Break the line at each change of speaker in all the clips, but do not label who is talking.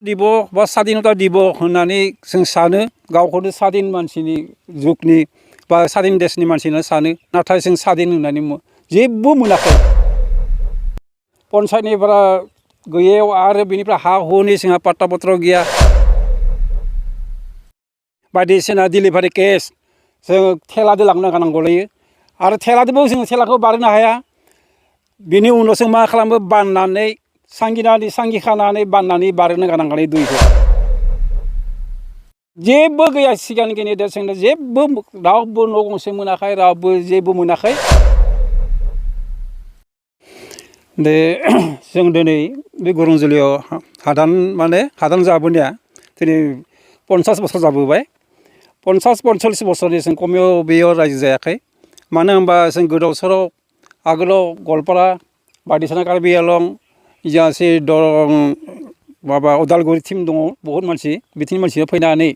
दिबक बा स्वाधीनता दिबक होननानै जों सानो गावखौनो स्वाधीन मानसिनि जुगनि बा स्वाधीन देशनि मानसि होनना सानो नाथाय जों स्वाधीन होननानै जेबो मोनाखै पन्सायतनिफ्राय गैयैयाव आरो बेनिफ्राय हा हुनि जोंहा पाट्टा पत्र गैया बायदिसिना डिलिभारि केस जों थेलाजों लांनो गोनां जायो आरो थेलाजोंबो जों थेलाखौ बारनो हाया बिनि उनाव जों मा खालामो बाननानै सांगि खानानै बाननानै बारनो गोनां जायो दैखौ जेबो गैया सिगांनि देरसिन जेबो रावबो न' गंसे मोनाखै रावबो जेबो मोनाखै दे जों दिनै बे गरंजुलियाव हादान जाबोनाया दिनै 50 बोसोर जाबोबाय 50-45 बोसोरनि जों कमियाव बेयाव रायजो जायाखै मानो होनबा जों गोदाव सोराव आगोलाव गवालपारा बायदिसिना कार्बि आलं इजासे दं माबा उदालगुरि टिम दङ बहुत मानसि बिथिंनि मानसिया फैनानै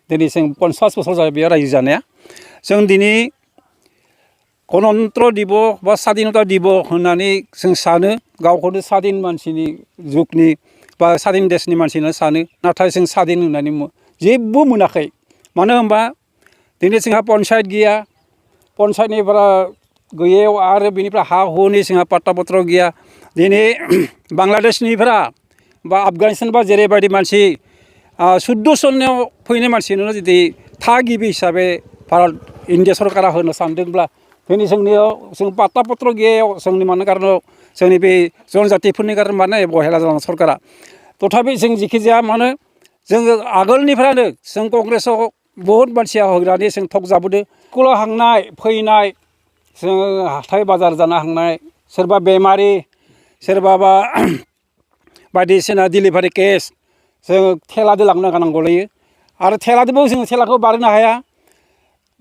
दिनै जों 50 बोसोर जाबाय बेयाव रायजो जानाया जों दिनै गणतन्त्र दिबक बा स्वाधीनता दिबक होननानै जों सानो गावखौनो स्वाधीन मानसिनि जुगनि बा स्वाधीन देशनि मानसि होनना सानो नाथाय जों स्वाधीन होननानै जेबो मोनाखै मानो होनबा दिनै जोंहा पन्सायत गैया पन्सायतनिफ्राय गैयैयाव आरो बेनिफ्राय हा हुनि जोंहा पाट्टा पत्र गैया दिनै बांलादेशनिफ्राय बा आफगानिस्तान बा जेरैबायदि मानसि 14 सननियाव फैनाय मानसिनो जुदि थागिबि हिसाबै भारत इन्डिया सरकारा होनो सानदोंब्ला दिनै जोंनियाव जों पाट्टा पत्र गैयायाव जोंनि मानो कारनाव जोंनि बे जनजातिफोरनि कारन माने अबहेला जादों सरकारा तथापि जों जिखि जाया मानो जोङो आगोलनिफ्रायनो जों कंग्रेसआव बहुत मानसिया होग्रानै जों थक जाबोदों स्कुलाव हांनाय फैनाय जोङो हाथाय बाजार जाना हांनाय सोरबा बेमारि सोरबाबा बायदिसिना डिलिभारि केस जों थेलाजों लांनो गोनां जायो आरो थेलाजोंबो जों थेलाखौ बारनो हाया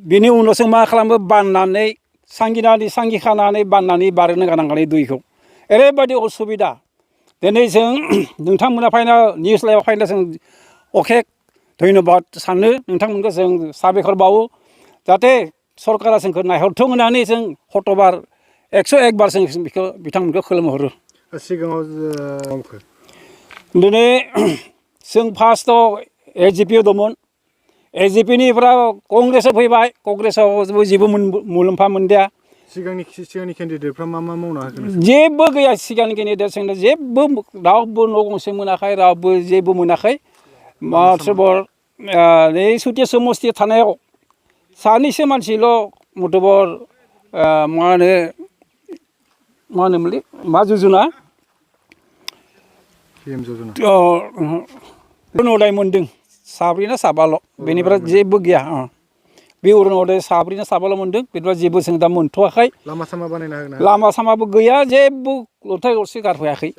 बिनि उनाव जों मा खालामो बाननानै सांगि खानानै बाननानै बारनो गोनां जायो दैखौ ओरैबायदि असुबिदा दिनै जों नोंथांमोना फैना निउस लाइभआव फैना जों अखेक धन्यबाद सानो नोंथांमोनखौ जों साबायखर बावो जाहाथे सरकारा जोंखौ नायहरथों होननानै जों हतबार 101 बार जों बेखौ बिथांमोनखौ खुलुमहरो
सिगाङाव
दिनै जों फार्स्टआव एजिपिआव दंमोन एजिपिनिफ्राय कंग्रेसआव फैबाय कंग्रेसआव जेबो मुलाम्फा मोनदिया
सिगांनि केन्डिडेटफ्रा मा मावनो हागोन
जेबो गैया सिगांनि केन्डिडेट जेबो रावबो न' गंसे मोनाखै रावबो जेबो मोनाखै माथ्रबर नै सुतिया समस्ति थानायाव सानैसो मानसिल' मथबर मा होनोमोनलै मा जोजना अरुनदय मोनदों साब्रै ना साबाल' बेनिफ्राय जेबो गैया बे अरुनदय साब्रै ना साबाल' मोनदों बेनिफ्राय जेबो जों दा मोनथ'वाखै
लामा सामा बानायना होनो
लामा सामाबो गैया जेबो लन्थाइ गरसे गारफैयाखै